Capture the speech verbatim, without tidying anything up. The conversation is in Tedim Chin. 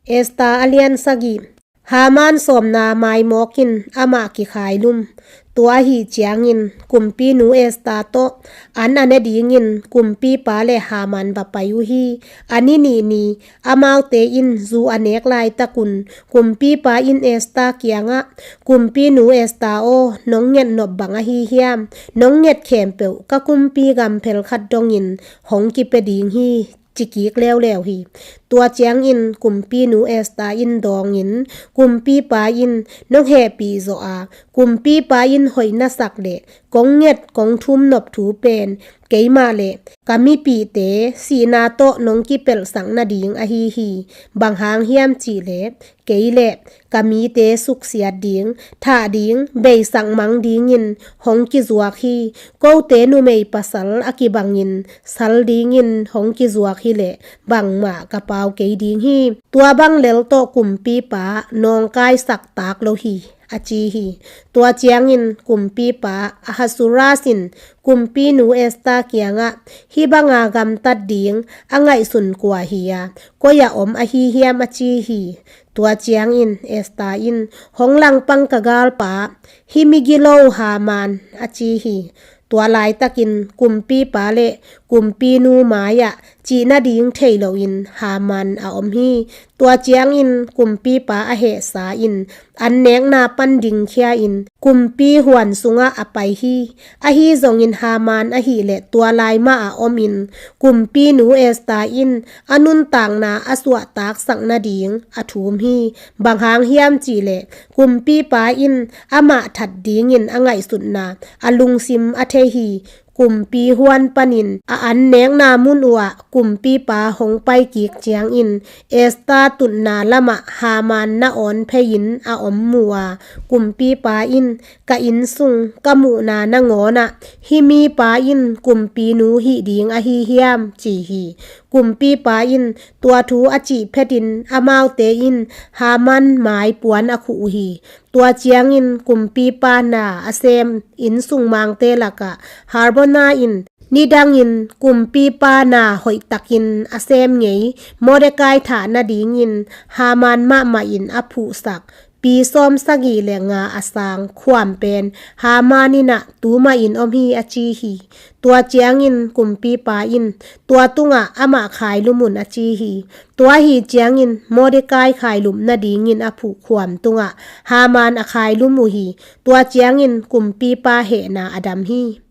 Esther a lian sagih. Haman sawmna maimawk in amah kikhailum. Tua ahih ciangin kumpinu Esther tawh an a ne dingin kumpipa le Haman va pai uh hi. A ni nih ni amaute in zu a nek laitakun kumpipa in Esther kiangah, "Kumpinu Esther aw, nong nget nop bang ahi hiam? Nong nget khempeuh ka kumpi gamphel khat dongin hong kipia ding hi," ci kik leuleu hi. Tua ciangin kumpinu Esther in dawngin, kumpipa in nong hehpih zawh a, kumpipa in hoih na sak le kong nget kong thum nop thu pen keimah le ka mipihte sihna tawh nong kipelhsak nading ahi hi. Bang hang hiam cihleh, kei le ka mite suksiat ding, thah ding, beisak mang dingin hong kizuak hi. Kote numei pasal a kibangin sal dingin hong kizuak hileh bangmah ka pau kei ding hi. Tua bang lel tawh kumpipa nawngkaisak tak lo hi, a ci hi. Tua ciangin kumpipa Ahasuerus in kumpinu Esther kiangah, "Hih banga gamtat ding a ngaihsun kua hi a, koi-ah om ahi hiam?" a ci hi. Tua ciangin Esther in, "Hong langpang ka galpa, hih migilo Haman," a ci hi. Tua laitakin kumpipa le kumpinu mai-ah cih nading thei loin Haman a om hi. Tua ciangin kumpipa a hehsa in an nekna pan dingkhia-in kumpi huan sungah a pai hi. Ahi zongin Haman ahileh tua lai mah a omin kumpinu Esther in a nuntakna a suahtaksak nading a thum hi. Bang hang hiam cihleh, kumpipa in amah that dingin a ngaihsutna a lungsim a thei hi. Kumpi huan panin a an nekna mun uhah kumpipa hong pai kik ciangin Esther tutna lamah Haman na awn phei-in a om mu a, kumpipa in, "Ka innsung ka muhna nangawnah hih mipa in kumpinu hih ding ahi hiam?" ci hi. Kumpipa in tua thu a cih phetin amaute in Haman mai puan a khuh uh hi. Tua ciangin kumpipa na a sem innsung mangte lakah Harbona in nidangin kumpipa na hoihtakin a sem ngei Mordecai thah nadingin Haman mahmah in a phuhsak pi sawm sagih le nga a sang khuam pen Haman in ah tumahin om hi, a ci hi. Tua ciangin kumpipa in, "Tua tungah amah khailum un," a ci hi. Tua ahi ciangin Mordecai khailum nadingin a phuh khuam tungah Haman a khailum uh hi. Tua ciangin kumpipa hehna a dam hi.